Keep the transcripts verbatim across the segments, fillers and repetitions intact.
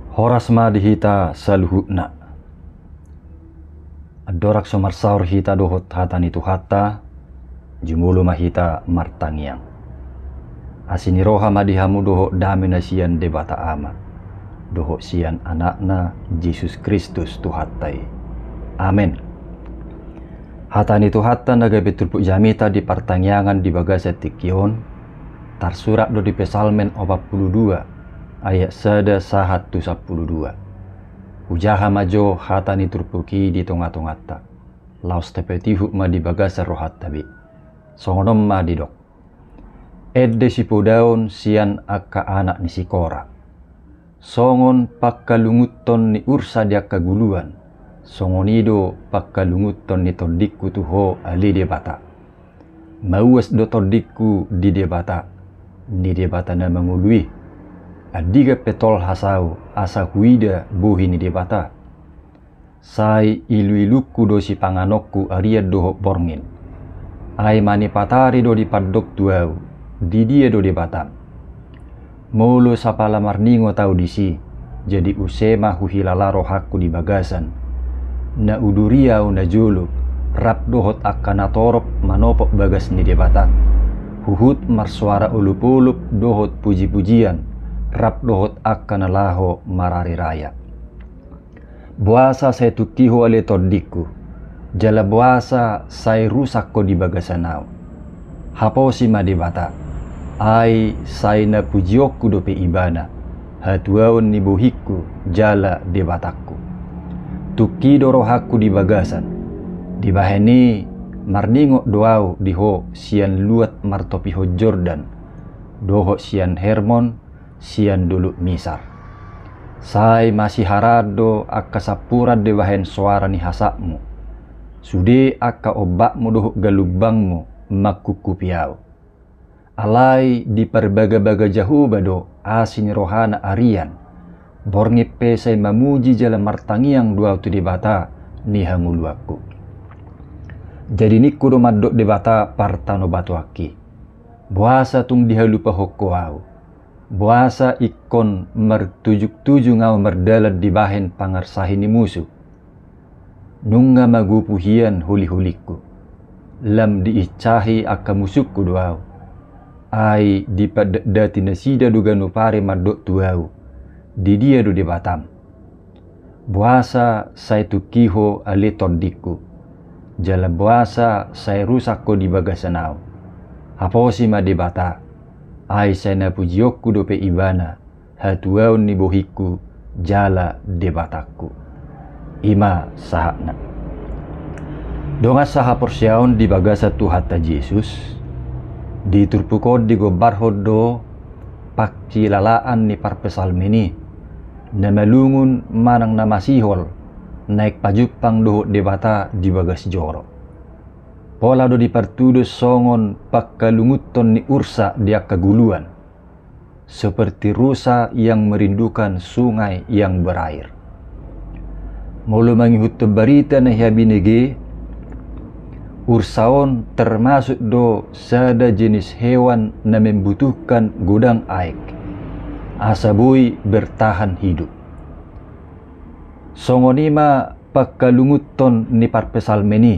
Horas ma di hita saluhutna. Andorang so marsaor hita dohot hata ni Tuhanta, jumolo ma hita martangiang. Asi ni roha ma di hamu dohot dame na sian Debata Ama, dohot sian Anakna Jesus Kristus Tuhanta i. Amen. Hata ni Tuhanta na gabe turpuk jamita di partangiangan di bagasan tingki on, tarsurat do di Psalmen opat pulu dua, ayat sada sahat tu sampulu dua. Hujaha ma jo hata ni turpuk i di tonga-tonganta, laos tapatihuk ma di bagasan rohanta be. Songon on ma didok: Ende sipodaon sian angka anak ni si Kora. Songon pangkalungunhon ni ursa di angka guluan, songon i do pangkalungunhon ni tondingku tu Ho, ale Debata. Mauas do tondingku di Debata, ni Debata na mangolu i. Andigan pe tolhas ahu asa huida bohi ni Debata. Sai ilu-ilungku do sipanganonku arian dohot borngin. Ai manipatari do dipandok tu ahu: Didia do Debatam? Molo sapala marningot ahu disi, jadi use ma huhilala rohangku di bagasan. Na uduri ahu najolo, rap dohot angka natorop manopot bagas ni Debata, huhut marsoara olop-olop dohot puji-pujian, rap dohot angka na laho marari raya. Boasa sai tungki Ho, ale tondingku, jala boasa sai rusak Ho di bagasan ahu? Haposi ma Debata, ai sai na pujionku dope Ibana, hatuaon ni bohingku jala Debatangku. Tungki do rohangku di bagasan. Dibahen i marningot do ahu di Ho sian luat martopihon Jordan, dohot sian Hermon, sian dolok Misar. Sai masiharaan do angka sampuran dibahen soara ni hasapmu. Sude angka ombakmu dohot galumbangmu mangkungkupi ahu. Alai diparbaga-baga Jahowa do asi ni rohana arian. Borngin pe sai mamuji jala martangiang do ahu tu Debata ni hangoluanku. Jadi ningku do mandok Debata partanobatoanki: Boasa tung dihalupahon Ho ahu? Boasa ingkon martujung-tujung ahu mardalan dibahen pangarsahi ni musu? Nunga magopu hian holi-holingku. Lam diinsahi angka musungku do ahu. Ai dipadatdati nasida do ganup ari mandok tu ahu: Didia do Debatam? Boasa sai tungki Ho, ale tondingku, jala boasa sai rusak Ho di bagasan ahu? Haposi ma Debata, ai sai na pujionku dope Ibana, hatuaon ni bohingku jala Debatangku. I ma sahatna. Dongan sahaporseaon di bagasan Tuhanta Jesus, di turpuk on digombarhon do pangkilalaan ni parpsalmen i, na malungun manang na masihol, naeng pajumpang dohot Debata di bagas joro. Pola do dipartudos songon pangkalungunhon ni ursa di angka guluan, seperti rusa yang merindukan sungai yang berair. Molo mangihuthon barita na hea binege, ursa on termasuk do sada jenis hewan na membutuhkan godang aek, asa boi bertahan hidup. Songon i ma pangkalungunhon ni parpsalmen i,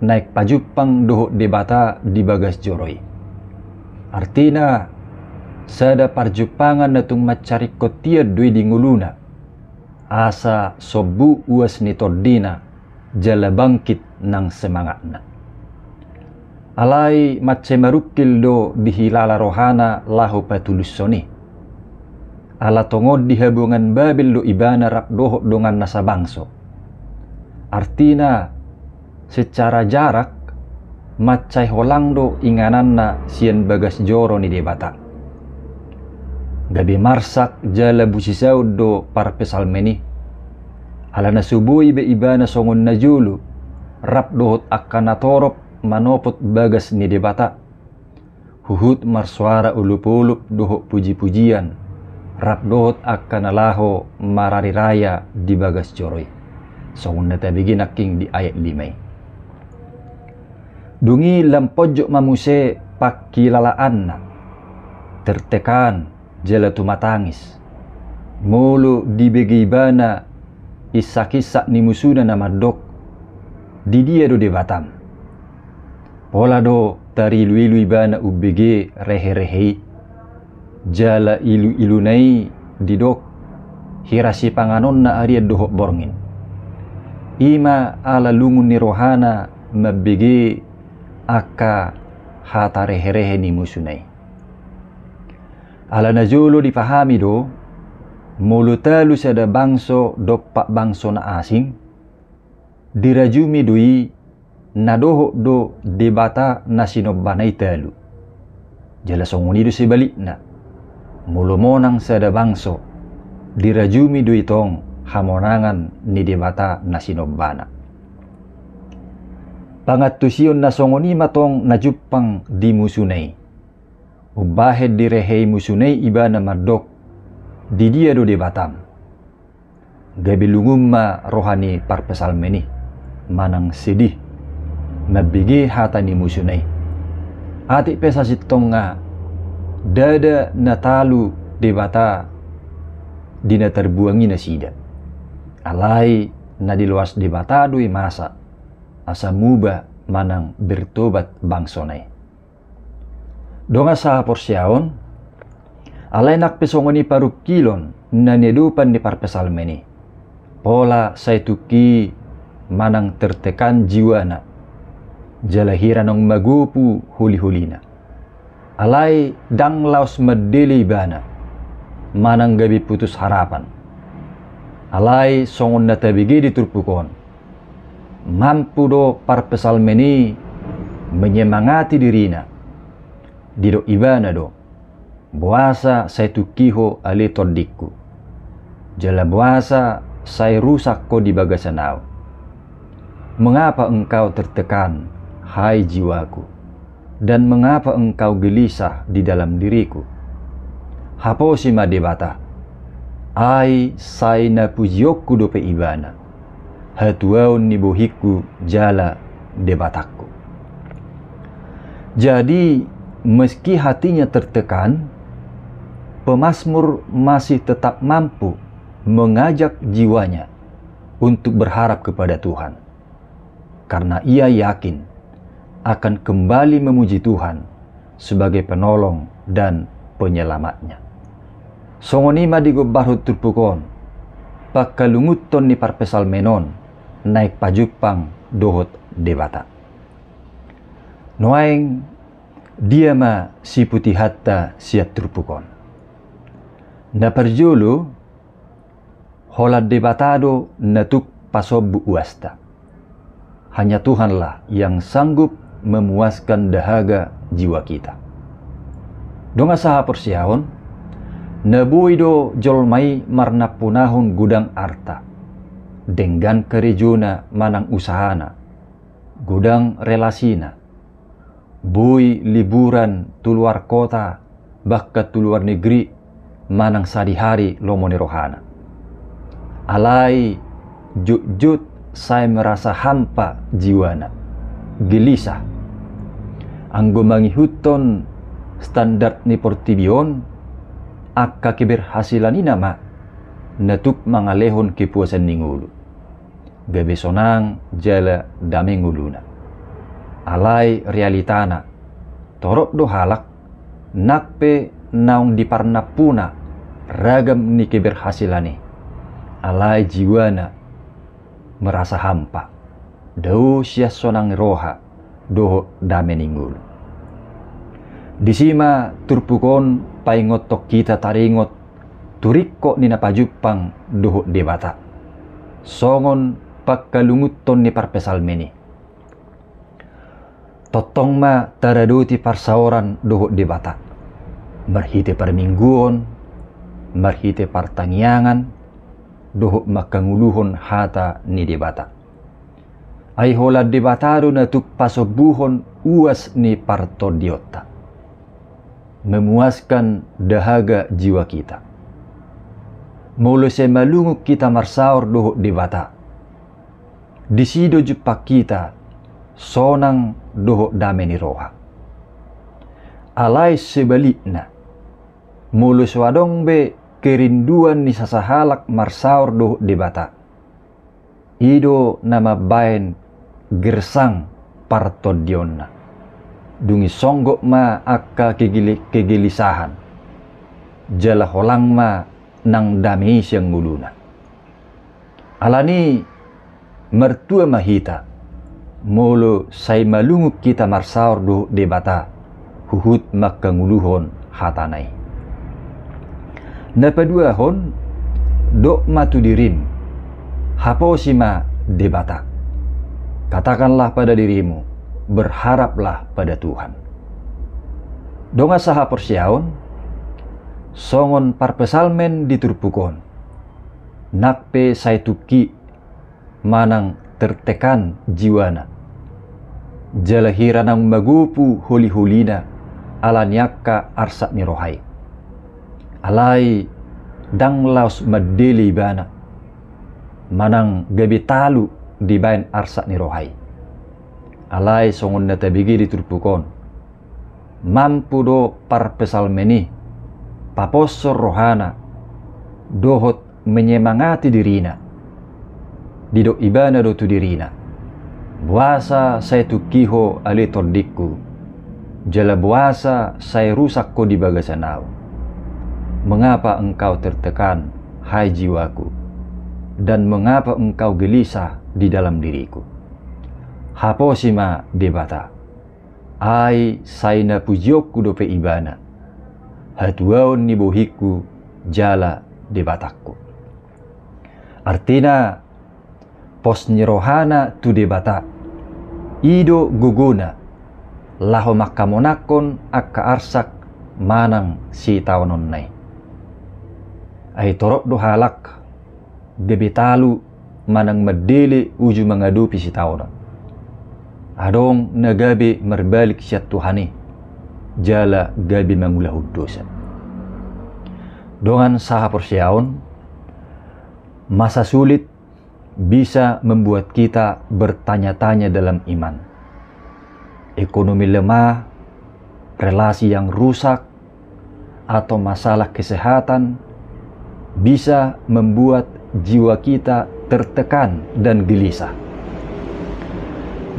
naeng pajumpang dohot Debata di bagas joro i. Artina, sada parjumpangan na tung mancaringkot hian do i di ngoluna, asa sombu uas ni tondina, jala bangkit nang semangatna. Alai mansai marungkil do dihilala rohana laho patulushon i. Ala tongon di habuangan Babel do ibana rap dohot donganna sabangso. Artina, secara jarak, mansai holang do ingananna sian bagas joro ni Debata. Gabe marsak jala busisaon do parpsalmen i. Alana so boi be ibana songon na jolo, rap dohot angka natorop manopot bagas ni Debata. Huhut marsoara olop-olop dohot puji-pujian, rap dohot angka na laho marari raya di bagas joro i. Songon na tabege nangkin di ayat lima i. Dung i lam ponjot ma muse pangkilalaanna, tertekan, jala tumatangis. Molo dibege ibana insak-insak ni musuna na mandok, "Di dia do Debatam?" Pola do tarilu-ilu ibana umbege rehe-rehe i. Jala ilu-iluna i didok hira sipanganonna arian dohot borngin. I ma ala lungun ni rohana mambege angka hata rehe-rehe ni musuna i. Ala na jolo dipahami do, molo talu sada bangso dompak bangso na asing, dirajumi do i na dohot do debata na sinombana i talu. Jala songon i do sebalikna, molo monang sada bangso, dirajumi do i tong hamonangan ni debata na sinombana. Pangantusion na songon i ma tong na jumpang di musuna i. Umbahen direhei musuna i ibana mandok, "Di dia do Debatam?" Gabe lungun ma roha ni parpsalmen i manang sedih mambege hata ni musuna i. Atik pe sasintongna ndada na talu debata di na tarbuang i nasida. Alai na diloas Debata do i masa asa muba manang bertobat bangsona i. Dongan sahaporseaon, alai nang pe songon i parungkilon na niadopan ni parpsalmen i. Pola sai tungki manang tertekan jiwana, jala hira naung magopu holi-holina. Alai ndang laos mandele ibana, manang gabe putus harapan. Alai songon na tabege di turpuk on, mampu do parpsalmen i menyemangati dirina. Didok ibana do, "Boasa sai tungki ho ale tondingku? Jala boasa sai rusak ho di bagasan ahu? Mengapa engkau tertekan, hai jiwaku? Dan mengapa engkau gelisah di dalam diriku?" Haposi ma Debata. Ai sai na pujionku dope ibana, hatuaon ni bohingku jala Debatangku. Jadi, meski hatinya tertekan, pemazmur masih tetap mampu mengajak jiwanya untuk berharap kepada Tuhan, karena ia yakin akan kembali memuji Tuhan sebagai penolong dan penyelamatnya. Songon i ma digombarhon turpuk on, pangkalungunhon ni parpsalmen on naeng pajumpang dohot Debata. Nuaeng, dia ma siputihonta sian turpuk on? Na parjolo, holan Debata do na tuk pasombu uasta. Hanya Tuhanlah yang sanggup memuaskan dahaga jiwa kita. Dongan sahaporseaon, na boi do jolma i marnampunahon godang arta, denggan karejona manang usahana, godang relasina, boi liburan tu luar kota, bahkan tu luar negeri, manang sadihari lomo ni rohana. Alai jotjot sai merasa hampa jiwana, gelisah. Anggo mangihuthon standar ni portibi on, angka keberhasilan i nama na tuk mangalehon kepuasan ni ngolu, gabe sonang jala dame ngoluna. Alai realitana, torop do halak nang pe naung diparnampuna ragam ni keberhasilan i, alai jiwana merasa hampa, dao sian sonang ni roha dohot dame ni ngolu. Disi ma turpuk on paingothon hita taringot tu ringkot ni na pajumpang dohot Debata, songon pangkalungunhon ni parpsalmen i. Tongtong ma taradoti parsaoran dohot Debata, marhite parmingguon, marhite partangiangan, dohot mangkangoluhon hata ni Debata. Ai holan Debata do na tuk pasombuhon uas ni partondionta, memuaskan dahaga jiwa kita. Molo sai malungun hita marsaor dohot Debata, disi do jumpang hita sonang dohot dame ni roha. Alai sebalikna, molo so adong be kerinduan ni sasahalak marsaor dohot Debata. I do na mambaen gersang partondionna. Dung i songgop ma angka kegeli-, kegelisahan. Jala holang ma nang dame i sian ngoluna. Alani martua ma hita, molo sai malungun hita marsaor dohot Debata, huhut mangkanguluhon hatana i. Na paduahon, dok ma tu dirim, haposi ma Debata. Katakanlah pada dirimu, berharaplah pada Tuhan. Dongan sahaporseaon, songon parpsalmen di turpuk on, nang pe sai tungki manang tertekan jiwana. Jala hira naung magopu holi-holina ala ni angka arsak ni roha i. Alai ndang laos mandele ibana manang gabe talu dibaen arsak ni roha i. Alai songon na tabege di turpuk on, mampu do parpsalmen i paposhon rohana dohot menyemangati dirina. Didok ibana do tu dirina, boasa sai tungki ho ale tondingku, jala boasa sai rusak ho di bagasan ahu? Mengapa engkau tertekan, hai jiwaku? Dan mengapa engkau gelisah di dalam diriku? Haposi ma Debata. Ai sai na pujionku dope ibana, hatuaon ni bohingku jala Debatangku. Artina, pos ni rohana tu Debata, i do gogona laho mangkamonangkon angka arsak manang sitaononna i. Ai torop do halak gabe talu manang mandele uju mangadopi sitaonon. Adong na gabe marbalik sian Tuhan i, jala gabe mangulahon dosa. Dongan sahaporseaon, masa sulit bisa membuat kita bertanya-tanya dalam iman. Ekonomi lemah, relasi yang rusak, atau masalah kesehatan bisa membuat jiwa kita tertekan dan gelisah.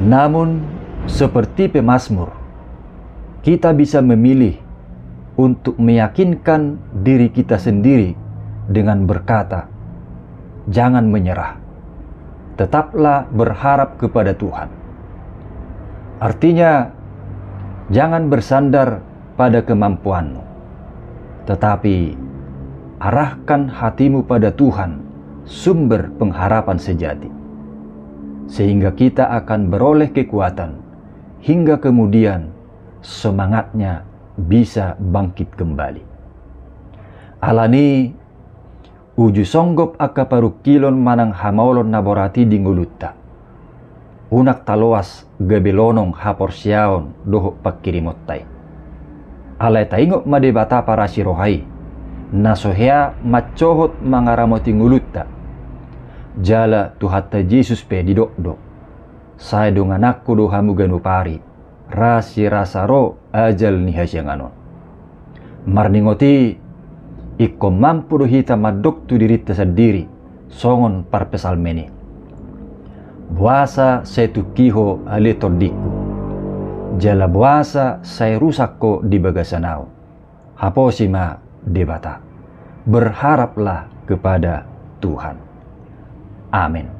Namun, seperti pemazmur, kita bisa memilih untuk meyakinkan diri kita sendiri dengan berkata, "Jangan menyerah. Tetaplah berharap kepada Tuhan." Artinya, jangan bersandar pada kemampuanmu, tetapi arahkan hatimu pada Tuhan, sumber pengharapan sejati, sehingga kita akan beroleh kekuatan hingga kemudian semangatnya bisa bangkit kembali. Alani, uju songgop angka parungkilon manang hamaolon na borat i di ngolunta, unang taloas gabe lonong haporseaon dohot pangkirimonta i. Alai taingot ma Debata parasi roha i, na so hea mansohot mangaramoti ngolunta. Jala Tuhanta Jesus pe didok do, "Sai dongananku do hamu ganup ari, ras sirasa ro ajal ni hasiangan on." Marningot i, ingkon mampu do hita mandok tu dirinta sandiri songon parpsalmen i, "Boasa sai tungki ho ale tondingku, jala boasa sai rusak ho di bagasan ahu? Haposi ma Debata. Berharaplah kepada Tuhan." Amin.